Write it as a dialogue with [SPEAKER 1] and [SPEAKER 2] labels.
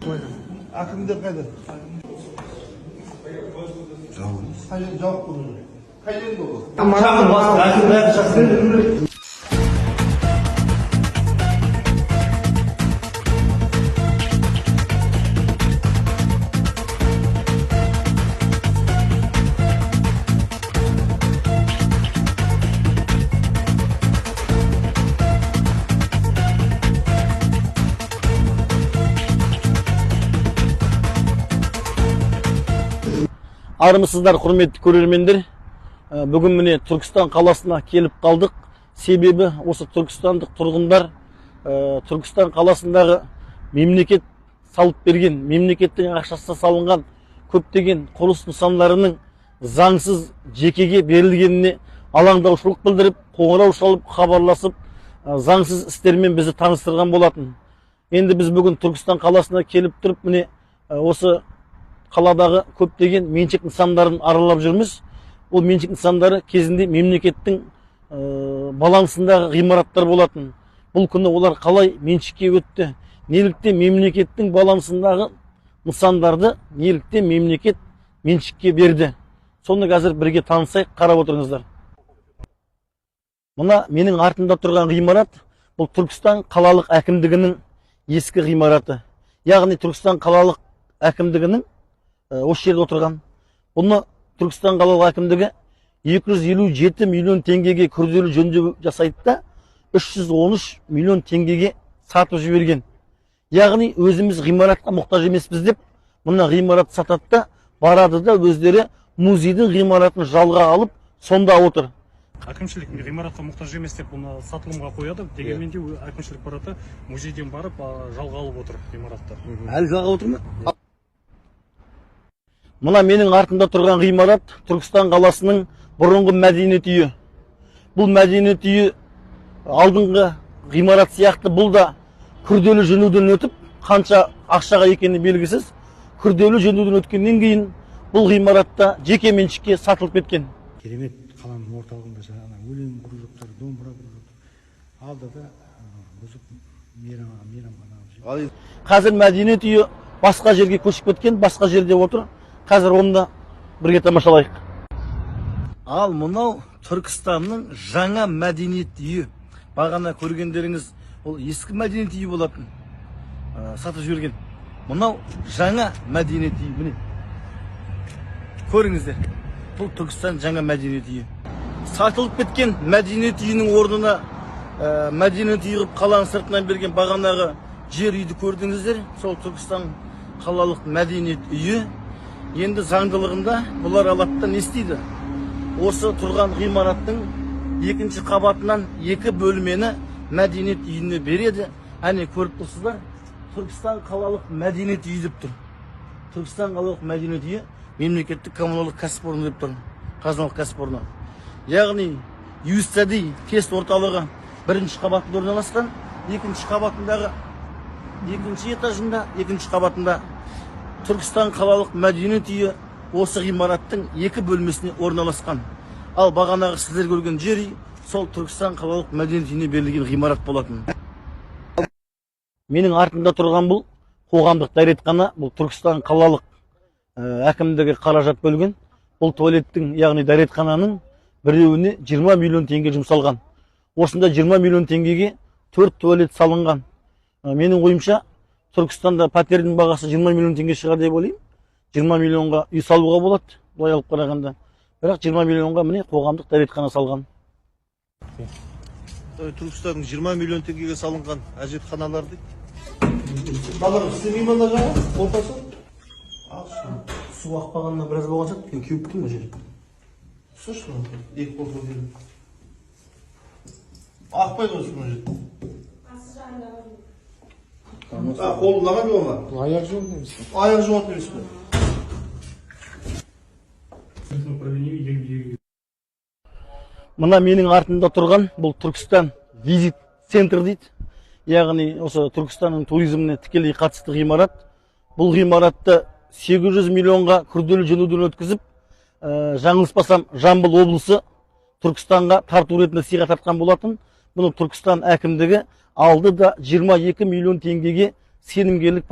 [SPEAKER 1] Әкімдер қайда? Қай жерде жауап қой? Қай жерде ол?
[SPEAKER 2] Шақыр, бастық, әкім бәрін шақыр.
[SPEAKER 3] Армысыздар, құрметті көрермендер. Бүгін міне Түркістан қаласына келіп қалдық. Себебі осы түркістандық тұрғындар Түркістан қаласындағы мемлекет салып берген, мемлекеттің ақшасына салынған көптеген құрылыс нысандарының заңсыз жекеге берілгеніне алаңдаушылық білдіріп, қоңырау шалып, хабарласып, заңсыз істермен бізді таныстырған болатын. Енді біз бүгін Түркістан қаласына келіп тұрып, міне осы қаладағы көптеген меншік нысандарын аралап жүрміз. Ол меншік нысандары кезінде мемлекеттің балансындағы ғимараттар болатын. Бұл күні олар қалай меншікке өтті? Неліктен мемлекеттің балансындағы нысандарды неліктен мемлекет меншікке берді? Соны қазір бірге танысайық, қарап отырыңыздар. Мына менің артымда тұрған ғимарат бұл Түркістан қалалық әкімдігінің ескі ғимараты. Яғни Түркістан қалалық әкімдігінің осы жерде отырған. Бұны Түркістан қалалық әкімдігі 257 миллион теңгеге күрделі жөндеу жасайды да 313 миллион теңгеге сатып жіберген. Яғни өзіміз ғимаратқа мұқтаж емеспіз деп мына ғимарат сатады да барады да өздері музейдің ғимаратын жалға алып сонда отыр.
[SPEAKER 4] Әкімшілік ғимаратқа мұқтаж емес деп бұны сатылымға қояды. Дегенмен де әкімшілік барады, музейден барып жалға алып отыр ғимаратты.
[SPEAKER 3] Әлі жалға отыр ма? Мына менің артымда тұрған ғимарат Түркістан қаласының бұрынғы мәдениет үйі. Бұл мәдениет үйі алдыңғы ғимарат сияқты бұл да күрделі жөндеуден өтіп, қанша ақшаға екені белгісіз, күрделі жөндеуден өткеннен кейін бұл ғимаратта жеке меншікке сатылып кеткен.
[SPEAKER 5] Керемет қаланың орталығында жаңағы өлең кружоктар, домбыра кружоктар алды да бұзып мейрамхана қылып жіберді.
[SPEAKER 3] Қазір мәдениет үйі басқа жерге көшіп кеткен, басқа жерде отыр. Қазір оны да бірге тамашалайық. Ал мынау Түркістанның жаңа мәдениет үйі. Бағана көргендеріңіз ол ескі мәдениет үйі болатын. Сатып жіберген. Мынау жаңа мәдениет үйі, міне. Көріңіздер. Бұл Түркістан жаңа мәдениет үйі. Сатылып кеткен мәдениет үйінің орнына мәдениет үйі қылып қаланың сыртынан берген бағанағы жер үйді көрдіңіздер. Сол Түркістан қалалық мәдениет үйі. Енді заңдылығында бұлар алады да не істейді? Осы тұрған ғимараттың екінші қабатынан екі бөлмені мәдениет үйіне береді. Әне көріп тұрсыздар, Түркістан қалалық мәдениет үйі деп тұр. Түркістан қалалық мәдениет үйі мемлекеттік коммуналдық кәсіпорын деп тұр. Қазыналық кәсіпорны. Яғни ЮСТД тест орталығы бірінші қабатында орналасқан, екінші қабатындағы екінші этажында, екінші қабатында Түркістан қалалық мәдениет үйі осы ғимараттың екі бөлмесіне орналасқан. Ал бағанағы сіздер көрген жер үй сол Түркістан қалалық мәдениет үйіне берілген ғимарат болатын. Менің артымда тұрған бұл қоғамдық дәретхана, бұл Түркістан қалалық әкімдігі қаражат бөлген. Бұл туалеттің, яғни дәретхананың біреуіне 20 миллион теңге жұмсалған. Осында 20 миллион теңгеге 4 туалет салынған. Менің ойымша Түркістанда пәтердің бағасы 20 миллион теңге шығар деп ойлаймын. 20 миллионға үй салуға болады, былай алып қарағанда. Бірақ 20 миллионға міне қоғамдық дәретхана салған.
[SPEAKER 1] Түркістанның 20 миллион теңгеге салынған әжетханалар дейді. Балалар істемей ме ана жағы? Ортасы?
[SPEAKER 3] Су ақпағанына біраз болған шығар, өйткені кеуіп тұр мына жер.
[SPEAKER 1] Түсірші мына. Екі қол көтеріп. Ақпайды ғой су мына жерде. Қолын маған жуа ма?
[SPEAKER 5] Бұл аяқ жуатын емес пе?
[SPEAKER 1] Аяқ жуатын емес пе?
[SPEAKER 3] Мына менің артымда тұрған бұл Түркістан визит центр дейді. Яғни осы Түркістанның туризміне тікелей қатысты ғимарат. Бұл ғимаратты 800 миллионға күрделі жөндеуден өткізіп, жаңылыспасам Жамбыл облысы Түркістанға тарту ретінде сыйға тартқан болатын. Бұны Түркістан әкімдігі алды да 22 миллион теңгеге сенімгерлік